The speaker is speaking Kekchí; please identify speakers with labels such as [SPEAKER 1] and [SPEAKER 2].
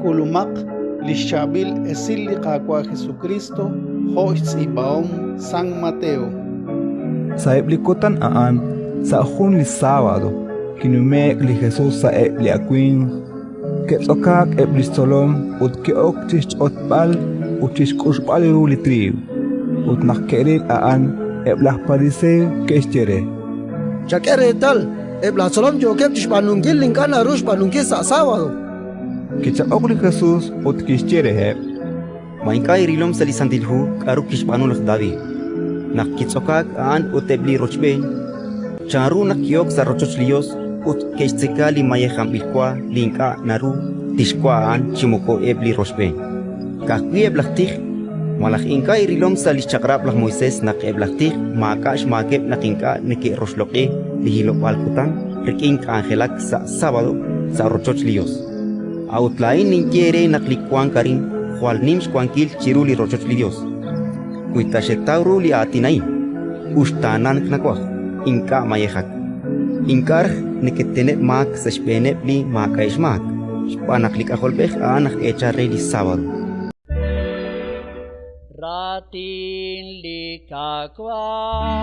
[SPEAKER 1] K'ulumaq li xChaab'il Esil li Qaawa' Jesukriist jo' xtz'iib'ahom San Mateo.
[SPEAKER 2] Sa'eb' li kutan a'an, sa' jun li sábado, kinume'k li Jesus sa'eb' li awimq. Ke'tz'okaak eb' li xtzolom ut ke'ok chi xch'otb'al ut chi xk'uxb'al ru li triiw. Ut naq ke'ril a'an, eb' laj Pariseey ke'xye re:
[SPEAKER 3] Chak'e reetal, eb' laatzolom yookeb' chi xb'aanunkil li ink'a' naru xb'aanunkil sa' sábado.
[SPEAKER 2] Kichaq'ok li Jesus ut kixye reheb':
[SPEAKER 4] Ma ink'a' eerilom sa' li Santil Hu k'aru kixb'aanu laj David, naq kitz'okaak a'an ut eb' li rochb'een? Chanru naq ki'ok sa' rochoch li Yos ut ke'xtzeka li mayejanb'il wa li ink'a' naru tixwa' a'an chi moko eb' li rochb'een, ka'ajwi' eb' laj tij? Malaj ink'a' eerilom sa' li xChaq'rab' laj Moisés naq eb' laj tij maak'a' xmaakeb' naq ink'a' neke'roxloq'i li hilob'aal kutan rik'in k'anjelak sa' sábado sa' rochoch li Yos? A'ut laa'in ninye eere naq li wank arin jwal nim xwankil chiru li rochoch li Yos. Wi ta xetaw ru li aatin a'in: «Uxtaanank nawaj, ink'a' mayejak», ink'a' raj neketeneb' maak sa' xb'eeneb' li maak'a'eb' xmaak, xb'aan naq li K'ajolb'ej a'an aj eechal re li sábado.
[SPEAKER 5] Raatin li Qaawa'.